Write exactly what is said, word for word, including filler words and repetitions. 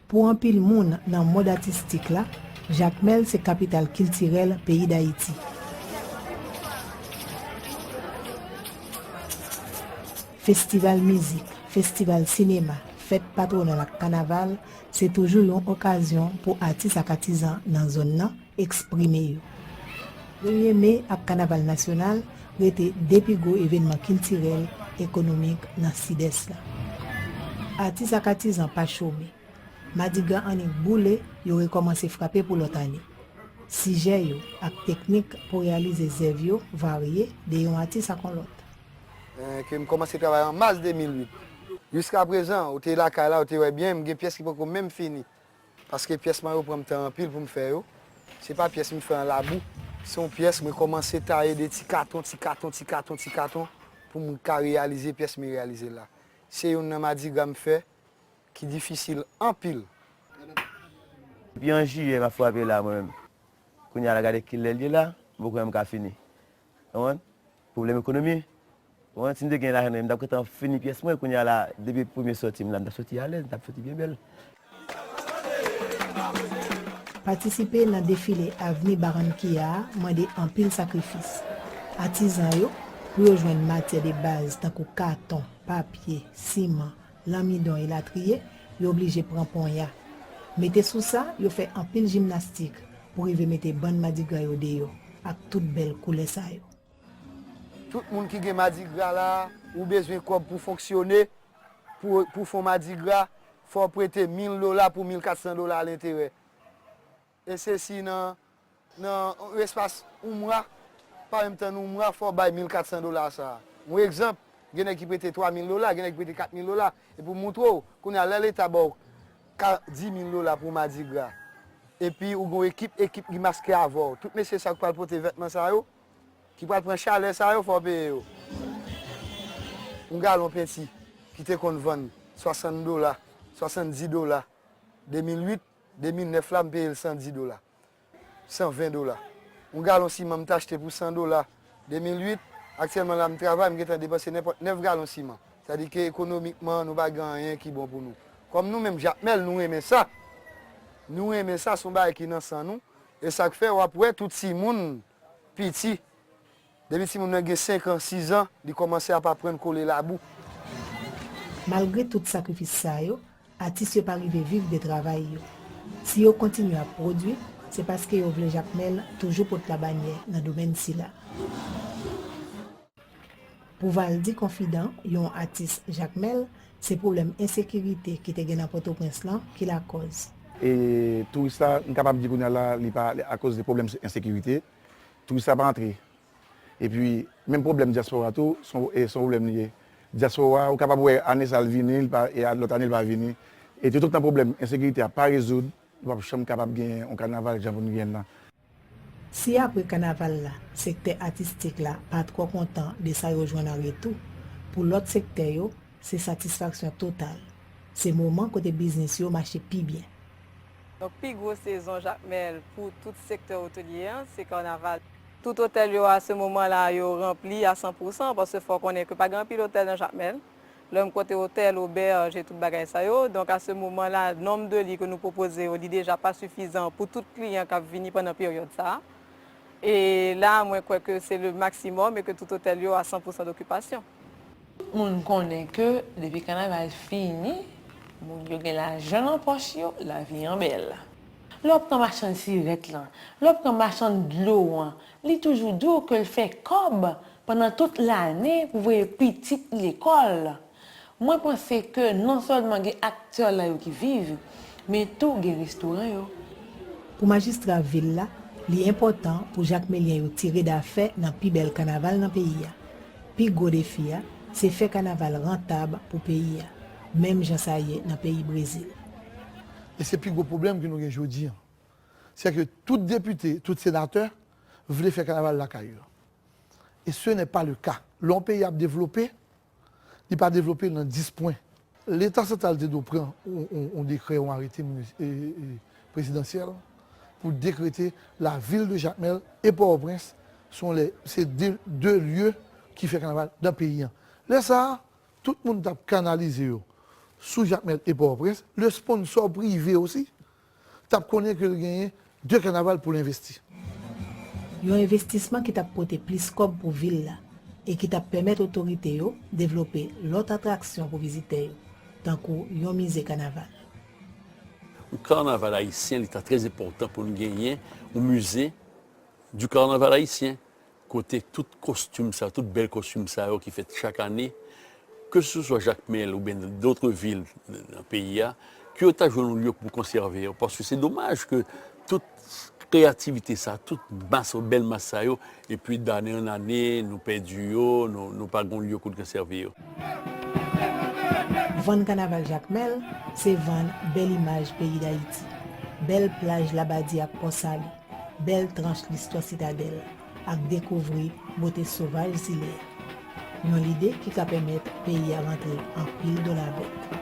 Pou anpil moun nan mond atistik la, Jakmèl se kapital kiltirèl peyi Dayiti. Festival mizik, festival sinema, fèt patwonal ak kanaval, se toujou yon okazyon pou atis ak atizan nan zòn nan eksprime yo. Premye me ak kanaval nasyonal rete de pi gwo evènman kiltirèl, ekonomik nan Sidès la. Atis ak atizan pa chome. Madigra annik boule, yo rekòmanse frape pou lòt ane. Sijè yo ak teknik pou reyalize zèv yo varye de yon atis ak yon lòt. Eh, ke m kòmanse travay an mas de mil uit. Jiska prezan, ou te lakay la, ou te wè byen, m gen pyès ki poko menm fini. Paske pyès mwen yo pran m tan anpil pou m fè yo. Se pa pyès m fè an labou. Se yon pyès mwen kòmanse taye de ti katon, ti katon, ti katon, ti katon, pou m ka reyalize pyès m reyalize la. Se youn nan madigra m fè ki difisil anpil. Depi an jiyè m ap frape la, mwen menm. Kounye a la, gade kilè l ye la, m poko menm ka fini. Konprann? Pwoblèm ekonomi. Konprann? Si m te gen lajan, m t ap gentan fini pyès mwen. Kounye a la, depi premye sòti m la, m t ap sòti alèz, m t ap sòti byen bèl. Patisipe nan defile Avni Barranquilla a mande anpil sakrifis. Atizan yo, pou yo jwenn matyè de baz tankou katon, papye, siman, lanmidon elatriye, yo oblije pran ponya. Mete sou sa, yo fè anpil jimnastik pou rive mete bann madigra yo deyò ak tout bèl koulè sa yo. Tout moun ki gen madigra la, ou bezwen kòb pou fonksyone, pou, pou fè yon madigra, fò w prete mil dola pou mil kat san dola a lenterè. E se si nan, nan yon espas yon mwa, pa menm tann yon mwa, fò w bay mil kat san dola sa a. Yon egzanp, gen nèg ki prete twa mil dola, gen nèg ki prete kat mil dola. E pou m montre w, kounye a, lè Leta ba w ka, di mil dola pou madigra, epi ou gen yon ekip, ekip ki maske avè w. Tout mesye sa yo ki pral pote vètman sa yo, ki pral pran chalè sa yo, fò w peye yo. Yon galon penti ki te konn vann swasann dola, swasanndis dola, de mil uit, de mil nèf la, m peye l san dis dola, san ven dola. Yon galon siman m t achte pou san dola de mil uit, aktyèlman la m travay, m gentan depanse nenpòt nèf galon siman. Sa di ke ekonomikman, nou pa gen anyen ki bon pou nou. Kòm nou menm Jakmèl, nou renmen sa. Nou renmen sa, se yon bagay ki nan san nou. E sa k fè w ap wè tout timoun piti, depi timoun nan gen senk an, sis an, li kòmanse ap aprann kole labou. Malgre tout sakrifis sa yo, atis yo pa rive viv de travay yo. Si yo kontinye ap pwodui, se paske yo vle Jakmèl toujou pot labanyè nan domèn sila. Pou Valdy Confident, yon atis Jakmèl, se pwoblèm ensekirite ki te gen nan Pòtoprens lan ki lakòz. E touris la, m kapab di kounye a la, li pa, akoz de pwoblèm ensekirite, touris la pa antre. Epi, menm pwoblèm dyaspora tou, se yon, e se yon pwoblèm li ye. Dyaspora, ou kapab wè ane sa l vini, li pa, e a, lòt ane l pa vini. E toutotan pwoblèm ensekirite a pa rezoud, nou p ap janm kapab gen yon kanaval jan pou nou gen l lan. Si apre kanaval la, sektè atistik la pa twò kontan de sa yo jwenn an retou, pou lòt sektè yo, se satisfaksyon total. Se moman kote biznis yo mache pi byen. Donk, pi gwo sezon Jakmèl pou tout sektè otelye an, se kanaval. Tout otèl yo, a se moman la, yo ranpli a san pou san, paske fò w konnen ke pa gen anpil otèl nan Jakmèl. Lè m konte otèl, obèj e tout bagay sa yo. Donk, a se moman la, nonb de li ke nou pwopoze yo, li deja pa sifizan pou tout kliyan k ap vini pandan peryòd sa a. E la, mwen kwè ke se le maksimòm e ke tout otèl yo a san pou san dokipasyon. Tout moun konnen ke depi kanaval fini, moun yo gen lajan nan pòch yo, lavi an bèl. Lè w pran machann sirèt lan, lè w pran machann dlo an, li toujou di w ke l fè kòb pandan tout lane pou voye pitit lekòl. Mwen panse ke non sèlman gen aktè la yo ki viv, men tou gen restoran yo. Pou majistra vil la, li enpòtan pou Jakmelyen yo tire dafè nan pi bèl kanaval nan peyi a. Pi gwo defi a, se fè kanaval rantab pou peyi a, menm jan sa ye nan peyi Brezil. E se pi gwo pwoblèm ke nou gen jodi an. Se ke tout depite, tout senatè vle fè kanaval lakay yo. E ce n'est pas le cas. Lè yon peyi ap devlope, li pa devlope nan dis pwen. Leta santral te dwe pran yon, yon, yon dekrè, yon arete minis-, e, e, prezidansyèl pou dekrete lavil de Jakmèl e Pòtoprens se yon lè, se de, de lye ki fè kanaval nan peyi an. Lè sa a, tout moun t ap kanalize yo. sou Jakmèl e Pòtoprens, le sponsor prive osi t ap konnen ke l genyen de kanaval pou l envesti. Yon envestisman ki t ap pote plis kòb pou vil la e ki t ap pèmèt otorite yo devlope lòt atraksyon pou vizitè yo, tankou yon mize kanaval. Yon kanaval ayisyen, li ta trè enpòtan pou nou genyen yon mize du carnaval haïtien, kote tout kostim sa, tout bèl kostim sa yo ki fèt chak ane, ke se swa Jakmèl oubyen dòt vil nan peyi a, ke yo ta jwenn yon lye pou konsève yo. Paske se domaj ke tout kreyativite sa, tout mas, bèl mas sa yo, epi dane an ane, nou pèdi yo, nou, nou pa gon lye pou n konsève yo. Vann kanaval Jakmèl, se vann bèl imaj peyi Dayiti, bèl plaj Labadi ak Pòsali, bèl tranch listwa Sitadèl, ak dekouvri bote sovaj zile a. Yon lide ki ka pèmèt peyi a rantre anpil dola vèt.